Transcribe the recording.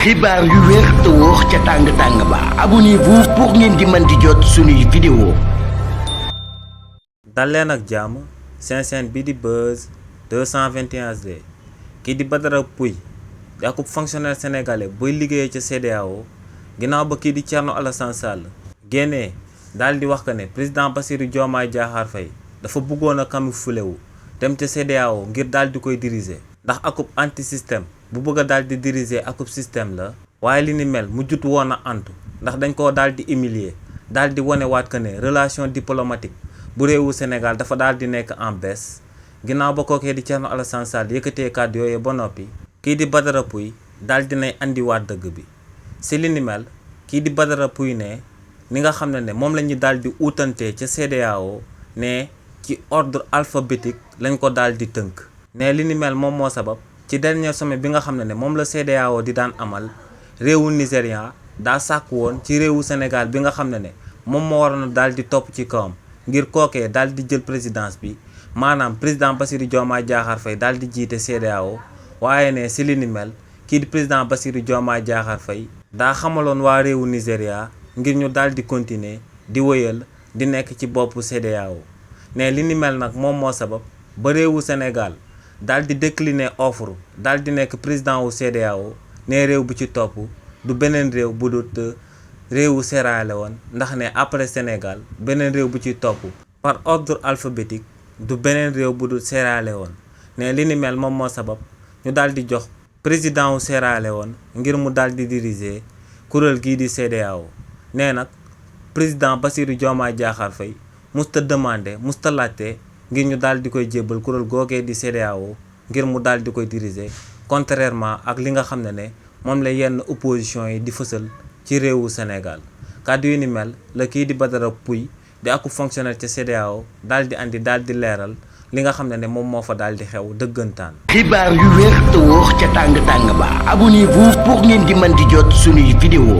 xibaar yu wér te wóor ca tàng ba abonnez-vous pour ngeen di mën di jot suñuy vidéo. dal leen ak jàmm seen chaîne bi di Buzz 221HD kii di Badara Pouye di akub fonctionnaire sénégalais buy liggéeyee ca CEDEAO ginnaaw ba kii di Thierno Alassane Sall génnee daal di wax que ne président Bassirou Diomaye Diakhar Faye dafa bëggoon a camoufler wu dem ca CEDEAO ngir daal di koy diriger ndax akub anti système bu bëgg a daal di diriger akub système la waaye li ni mel mu jut woon a antu ndax dañ koo daal di humilier daal di wane waat que ne relation diplomatique bu réewu Sénégal dafa daal di nekk en baisse ginnaaw ba kookee di Thierno Alassane Sall yëkkatee kàddu yooyu ba noppi kii di Badara Pouye daal dinay andiwaat dëgg bi si li ni mel kii di Badara Pouye ne ni nga xam ne moom la ñu daal di uutantee ca CEDEAO ne ci ordre alphabétique lañ ko daal di tënk ne li ni mel moom moo sabab ci dernier sommet bi nga xam ne moom la CEDEAO di daan amal réewu Nigéria daa sàkk woon ci réewu Sénégal bi nga xam ne moom moo waroon a daal di topp ci kawam ngir kookee daal di jël présidence bi maanaam président Bassirou Diomaye Diakhar Faye daal di jiite CEDEAO waaye ne si li ni mel kii di président Bassirou Diomaye Diakhar Faye daa xamaloon waa réewu Nigéria ngir ñu daal di continuer di wëyal di nekk ci boppu CEDEAO ne li ni mel nag moom moo sabab ba réewu Sénégal daal di décliner offre daal di nekk président wu CEDEAO ne réew bu ci topp du beneen réew bu dut réewu Sierra Leone ndax ne après Sénégal beneen réew bu ci topp par ordre alphabétique du beneen réew bu dut Sierra Leone ne li ni mel moom moo sabab ñu daal di jox président wu Sierra Leone ngir mu daal di diriger kuréel gii di CEDEAO nee nag président Bassirou Diomaye Diakhar Faye musta demandé musta laajte ngir ñu daal di koy jébbal kuréel googee di CEDEAO ngir mu daal di koy diriger contrairement ak li nga xam ne moom la yenn opposition yi di fësal ci réewu Sénégal kàddu yu ni mel la kii di Badara Pouye di aku fonctionnaire ca CEDEAO daal di andi daal di leeral li nga xam ne moom moo fa daal di xew dëggantaan. xibaar yu wér te wóor ca tàng ba abonnez-vous pour ngeen di mën di jot suñuy vidéo.